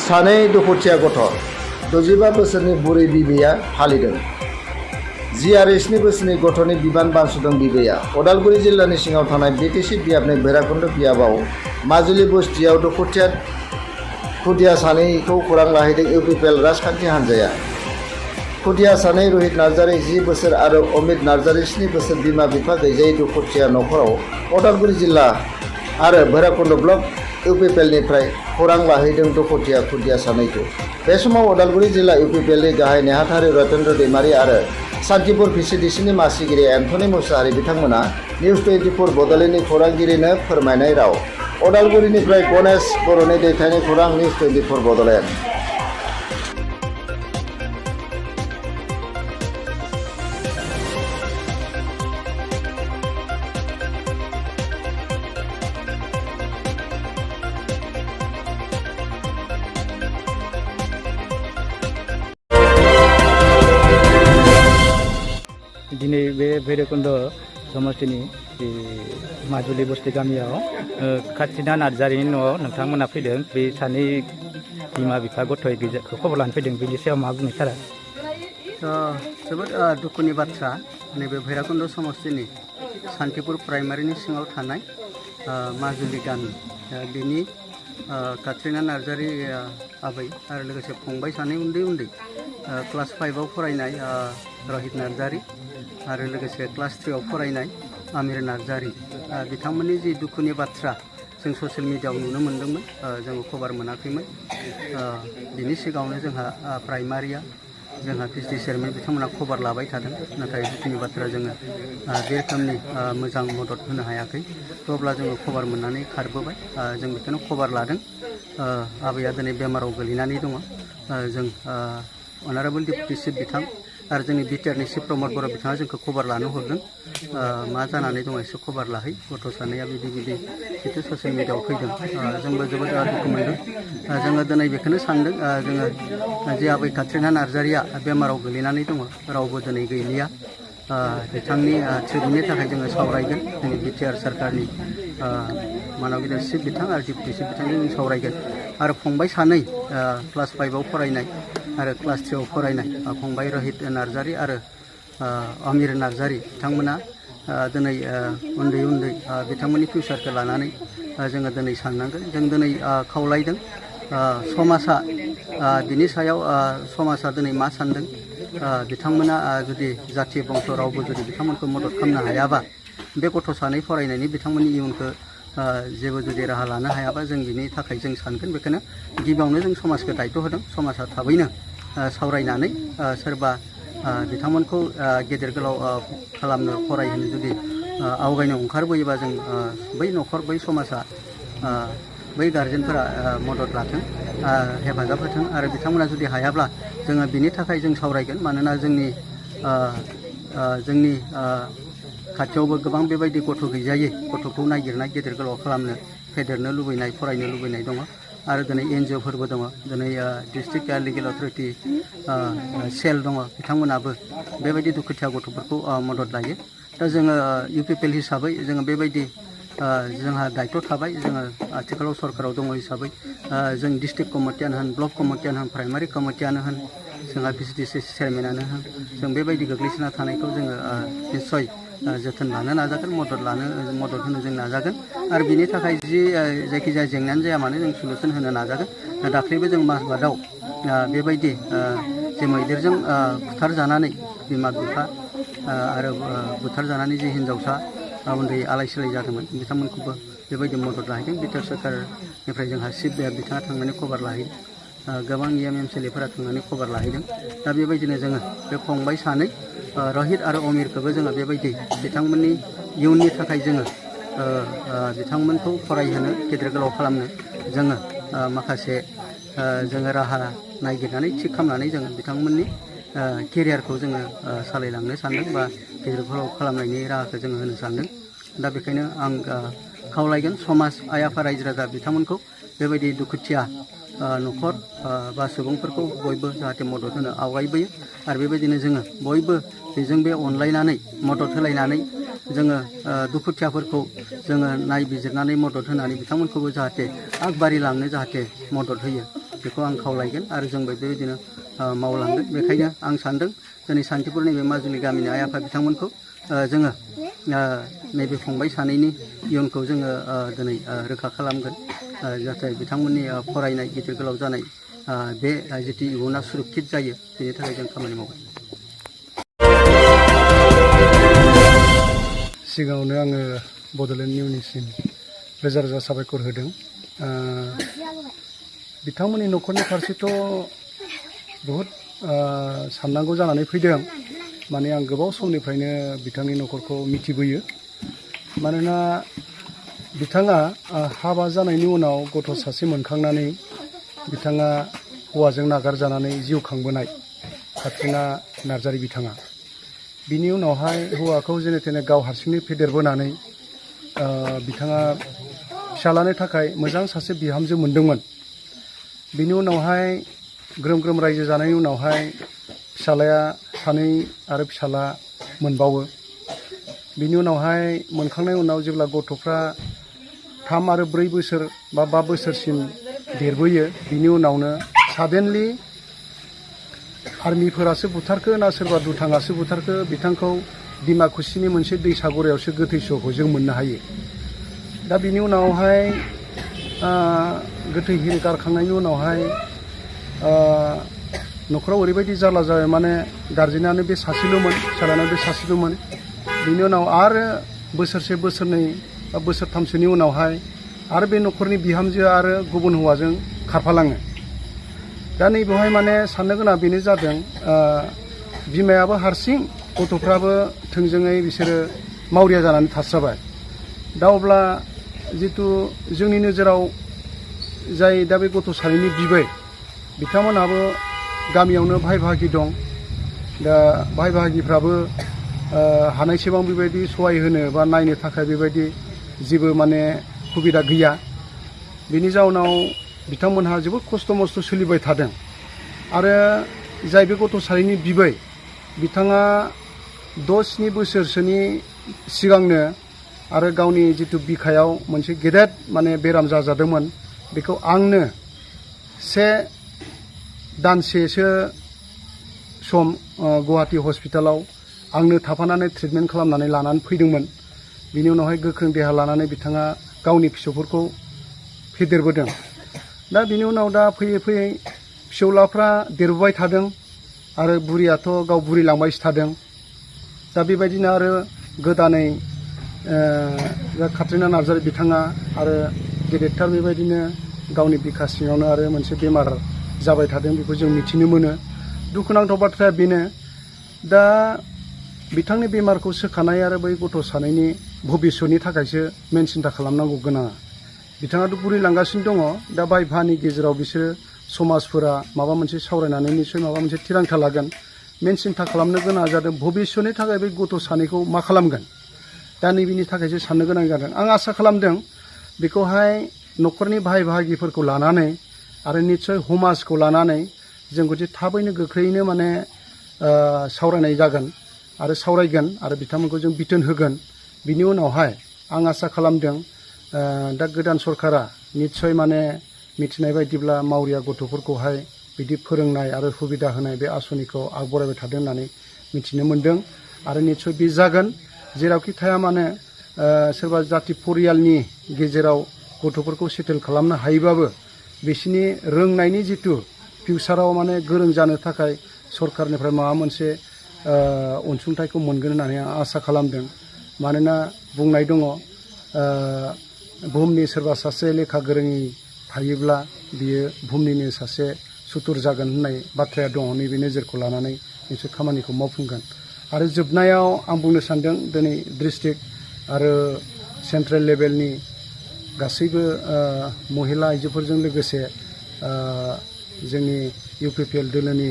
सानै दुखुथिया गथ' 65 बोसोरनि बुरै बिबैया फालिदों। GRSनि बोसोरनि गथ'नि बिबान बानस'दों बिबैया। उदालगुरि जिल्लानि सिङाव थानाय BTC बियाबनि भैराकुन्द बियाबाव माजुलि बस्तियाव दुखुथिया खुदिया सानैखौ खौरां लाहैदों UPPL राजखान्थि हान्जाया। खुदिया सानै रहित नार्जारि 10 बोसोर आरो अमित नार्जारि 7 बोसोर बिमा बिफा गैजायै दुखुथिया नखराव उदालगुरि जिल्ला आरो भैराकुन्द ब्लक UPPLनिफ्राय खौरां लाहैदों दुखुथिया खुदिया सानैखौ। बे समाव उदालगुरि जिल्ला UPPLनि गाहाय नेहाथारि रतेन्द्र दैमारि आरो सान्तिपुर VCDCनि मासिगिरि एन्थनी मुसाहारि बिथांमोना निउज 24 बड'लनि खौरांगिरिनो फोरमायनाय राव। उदालगुरिनिफ्राय गणेश बर'नि दैथायनाय खौरां निउज 24 बड'लेण्ड। दिनै बे भैरकुन्द समस्थिनि माजुलि बस्ति गामियाव खाथिना नार्जारिनि न'आव नोंथांमोना फैदों। बे सानै बिमा बिफा गथ'यै खबर लानो फैदों। बेनि सायाव मा बुंनो सारा? जोबोद दुखुनि बाथ्रा। नैबे भैरकुन्द समस्थिनि सान्तिपुर प्राइमारिनि सिङाव थानाय माजुलि गामि बेनि काट्रिना नार्जारि आबै आरो लोगोसे फंबाय सानै उन्दै क्लास 5आव फरायनाय रहित नार्जारि आरो लोगोसे क्लास 3आव फरायनाय आमिर नार्जारि बिथांमोननि जि दुखुनि बाथ्रा जों ससियेल मिडियाआव नुनो मोन्दोंमोन। जों खबर मोनाखैमोन। बिनि सिगाङावनो जोंहा प्राइमारिया जोंहा VCD चेयारमेन बिथांमोना खबर लाबाय थादों। नाथाय दुखुनि बाथ्रा जोङो बे रोखोमनि मोजां मदद होनो हायाखै। अब्ला जोङो खबर मोननानै खारबोबाय। जों बेखौनो खबर लादों। आबैया दिनै बेमाराव गोलैनानै दङ। जों अनारेबल डिप्युटि चिफ बिथां आरो जोंनि बिटिआरनि चिफ प्रमद बर' बिथाङा जोंखौ खबर लानो हरदों। मा जानानै दङ एसे खबर लाहै। गथ' सानैया बिदि जिथु ससियेल मिडियाआव फैदों। जोंबो जोबोद दुखु मोनदों। जोङो दिनै बेखौनो सानदों जोङो जे आबै काट्रिना नार्जारिया बेमाराव गोलैनानै दङ रावबो दिनै गैलिया। बिथांनि ट्रिटमेन्टनि थाखाय जोङो सावरायगोन। जोंनि बिटिआर सरकारनि मानव गिदिर चिफ बिथां आरो डिप्युटि चिफ बिथांजों जों सावरायगोन। आरो फंबाय सानै क्लास 5आव फरायनाय आरो क्लास 3आव फरायनाय फंबाय रहित नार्जारि आरो आमिर नार्जारि बिथांमोना दिनै उन्दै बिथांमोननि फिउचारखौ लानानै जोङो दिनै साननांगोन। जों दिनै खावलायदों समाजा बिनि सायाव समाजा दिनै मा सानदों बिथांमोना जुदि जाथि बंस रावबो जुदि बिथांमोनखौ मदद खालामनो हायाबा बे गथ' सानै फरायनायनि बिथांमोननि इयुनखौ जेबो जुदि राहा लानो हायाबा जों बिनि थाखाय जों सानगोन। बेखौनो गिबियावनो जों समाजखौ दायथ' होदों। समाजा थाबैनो सावरायनानै सोरबा बिथांमोनखौ गेदेर गोलाव खालामनो फरायहोनो जुदि आवगायनो ओंखारबोयोबा जों बै न'खर बै समाजा बै गार्जेनफोरा मदद लाथों हेफाजाब होथों। आरो बिथांमोना जुदि हायाब्ला जोङो बिनि थाखाय जों सावरायगोन। मानोना जोंनि खाथियावबो गोबां बेबायदि गथ' गैजायै गथ'खौ नागिरनाय गेदेर गोलाव खालामनो फेदेरनो लुबैनाय फरायनो लुबैनाय दङ। आरो दिनै NGOफोरबो दङ। दिनै डिस्ट्रिक्ट चाइल्ड लिगेल अथरिटि सेल दङ। बिथांमोनाबो बेबायदि दुखुथिया गथ'फोरखौ मदद लायो। दा जोङो UPPL हिसाबै जोङो बेबायदि जोंहा दायथ' थाबाय। जोङो आथिखालाव सरकाराव दङ हिसाबै जों डिस्ट्रिक्ट कमिटियानो होन ब्लक कमिटियानो होन प्राइमारि कमिटियानो होन जोंहा VCDC चेयारमेनानो होन जों बेबायदि गोग्लैसोना थानायखौ जोङो निस्सय जोथोन लानो नाजागोन। मदद होनो जों नाजागोन। आरो बिनि थाखाय जायखिजाया जेंनायानो जाया मानो जों सलुसन होनो नाजागोन। दाख्लैबो जों माजबादाव बेबायदि जे मैदेरजों बुथारजानानै बिमा बिफा आरो बुथारजानानै जे हिन्जावसा उन्दै आलाय सिलाय जादोंमोन बिथांमोनखौबो बेबायदि मदद लाहैदों। बिटिआर सरकारनिफ्राय जोंहा चिफ बिथाङा थांनानै खबर लाहैदों। गोबां MCLAफोरा थांनानै खबर लाहैदों। दा बेबायदिनो जोङो बे फंबाय सानै रहित आरो अमिरखौबो जोङो बेबायदि बिथांमोननि इयुननि थाखाय जोङो बिथांमोनखौ फरायहोनो गेदेर गोलाव खालामनो जोङो माखासे जोङो राहा नागिरनानै थिग खालामनानै जोङो बिथांमोननि केरियारखौ जोङो सालायलांनो सानदों बा गेदेर गोलाव खालामनायनि राहाखौ जोङो होनो सानदों। दा बेखायनो आं खावलायगोन समाज आइ आफा रायजो राजा बिथांमोनखौ बेबायदि दुखुथिया न'खर बा सुबुंफोरखौ बयबो जाहाथे मदद होनो आवगायबोयो। आरो बेबायदिनो जोङो बयबो बेजों बे अनलायनानै मदद होलायनानै जोङो दुखुथियाफोरखौ जोङो नायबिजिरनानै मदद होनानै बिथांमोनखौबो जाहाथे आगबारि लांनो जाहाथे मदद होयो। बेखौ आं खावलायगोन आरो जोंबो बेबायदिनो मावलांगोन। बेखायनो आं सानदों दिनै सान्थिपुर नैबे माजुलि गामिनि आइ आफा बिथांमोनखौ जोङो नैबे फंबाय सानैनि इयुनखौ जोङो दिनै रोखा खालामगोन, जाहाथे बिथांमोननि फरायनाय गिदिर गोलाव जानाय बे जितु इयुना सुरक्षित जायो बेनि थाखाय जों खामानि मावगोन। सिगाङावनो आङो बड'लेण्ड निउसनिसिम रोजा रोजा साबायखर होदों। बिथांमोननि न'खरनि फारसेथ' बहुद साननांगौ जानानै फैदों। माने आं गोबाव समनिफ्रायनो बिथांनि न'खरखौ मिथिबोयो। मानोना बिथाङा हाबा जानायनि उनाव गथ' सासे मोनखांनानै बिथाङा हौवाजों नागारजानानै जिउ खांबोनाय काट्रिना नार्जारि बिथाङा। बिनि उनावहाय हौवाखौ जेने तेने गाव हारसिंनो फेदेरबोनानै बिथाङा फिसालानो थाखाय मोजां सासे बिहामजो मोन्दोंमोन। बिनि उनावहाय ग्रोम ग्रोम रायजो जानायनि उनावहाय फिसालाया सानै आरो फिसाला मोनबावो। बिनि उनावहाय मोनखांनायनि उनाव जेब्ला गथ'फ्रा 3 आरो 4 बोसोर बा 5 बोसोरसिम देरबोयो, बिनि उनावनो साडेनलि आर्मिफोरासो बुथारखो ना सोरबा दुथाङासो बुथारखो बिथांखौ डिमाकुसिनि मोनसे दैसा गरायावसो गोथै सहखौ जों मोननो हायो। दा बिनि उनावहाय गोथै हिरि गारखांनायनि उनावहाय न'खराव ओरैबायदि जारला जाबाय, माने गारजेनानो बे सासेल'मोन, फिसालाना बे सासेल'मोन। बिनि उनाव आरो बोसोरसे बोसोरनै बा बोसोरथामसोनि उनावहाय आरो बे न'खरनि बिहामजोआ आरो गुबुन हौवाजों खारफालाङो। दा नैबेवहाय माने साननो गोनां बेनो जादों, बिमायाबो हारसिं, गथ'फ्राबो थोंजोङै बिसोरो मावरिया जानानै थास्राबाय। दा अब्ला जितु जोंनि नोजोराव जाय दा बे गथ' सानैनि बिबै बिथांमोनहाबो गामियावनो भाइ भागि दं। दा भाइ भागिफ्राबो हानायसेबां बेबायदि सहाय होनो बा नायनो थाखाय बेबायदि जेबो माने सुबिदा गैया। बेनि जाउनाव बिथांमोनहा जोबोद खस्थ' मस्थ' सोलिबाय थादों। आरो जाय बे गथ' सानैनि बिबै बिथाङा 6-7 बोसोरसोनि सिगांनो आरो गावनि जितु बिखायाव मोनसे गेदेर माने बेराम जाजादोंमोन, बेखौ आंनो 1 दानसेसो सम गुवाहाटि हस्पिटालाव आंनो थाफानानै ट्रिटमेन्ट खालामनानै लानानै फैदोंमोन। बिनि उनावहाय गोख्रों देहा लानानै बिथाङा गावनि फिसौफोरखौ फेदेरबोदों। दा बिनि उनाव दा फैयै फैयै फिसौलाफ्रा देरबोबाय थादों आरो बुरियाथ' गाव बुरिलांबायसो थादों। दा बेबायदिनो आरो गोदानै काट्रिना नार्जारि बिथाङा आरो गेदेरथार बेबायदिनो गावनि बिखा सिङावनो आरो मोनसे बेमार जाबाय थादों, बेखौ जों मिथिनो मोनो। दुखुनांथाव बाथ्राया बेनो, दा बिथांनि बेमारखौ सोखानाय आरो बै गथ' सानैनि भबिष्यतनि थाखायसो मेन सिन्था खालामनांगौ गोनाङा। बिथाङाथ' बुरिलांगासिनो दङ। दा बाय भानि गेजेराव बिसोरो समाजफोरा माबा मोनसे सावरायनानै निसय माबा मोनसे थिरांथा लागोन। मेन सिन्था खालामनो गोनाङा जादों भबिष्यतनि थाखाय बे गथ' सानैखौ मा खालामगोन। दा नैबेनि थाखायसो साननो गोनां जादों। आं आसा खालामदों बेखौहाय न'खरनि भाइ भागिफोरखौ लानानै आरो निसय समाजखौ लानानै जों जुदि थाबैनो गोख्रैयैनो माने सावरायनाय जागोन आरो सावरायगोन आरो बिथांमोनखौ जों बिथोन होगोन। बिनि उनावहाय आं आसा खालामदों दा गोदान सरकारा निसय माने मिथिनाय बायदिब्ला मावरिया गथ'फोरखौहाय बिदि फोरोंनाय आरो सुबिदा होनाय बे आसनिखौ आगबरायबाय थादों होननानै मिथिनो मोन्दों। आरो निसय बे जागोन। जेरावखि थाया मानो सोरबा जाथि परियालनि गेजेराव गथ'फोरखौ सेटेल खालामनो हायोबाबो बिसिनि रोंनायनि जितु फिउचाराव माने गोरों जानो थाखाय सरकारनिफ्राय माबा मोनसे अनसुंथाइखौ मोनगोन होननानै आं आसा खालामदों। मानोना बुंनाय दङ, बुहुमनि सोरबा सासे लेखा गोरोङै थायोब्ला बियो बुहुमनिनो सासे सुथुर जागोन होननाय बाथ्राया दङ। नैबे नोजोरखौ लानानै निसय खामानिखौ मावफुंगोन। आरो जोबनायाव आं बुंनो सानदों, दिनै डिस्ट्रिक्ट आरो सेन्ट्रेल लेभेलनि गासैबो महिला आइजोफोरजों लोगोसे जोंनि UPPL दोलोनि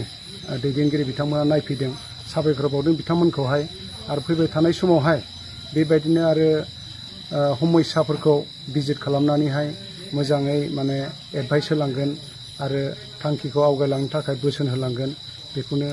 दैदेनगिरि बिथांमोना नायफैदों। साबायखर बावदों बिथांमोनखौहाय। आरो फैबाय थानाय समावहाय बेबायदिनो आरो समस्याफोरखौ भिजिट खालामनानैहाय मोजाङै माने एडभाइस होलांगोन आरो थांखिखौ आवगायलांनो थाखाय बोसोन होलांगोन, बेखौनो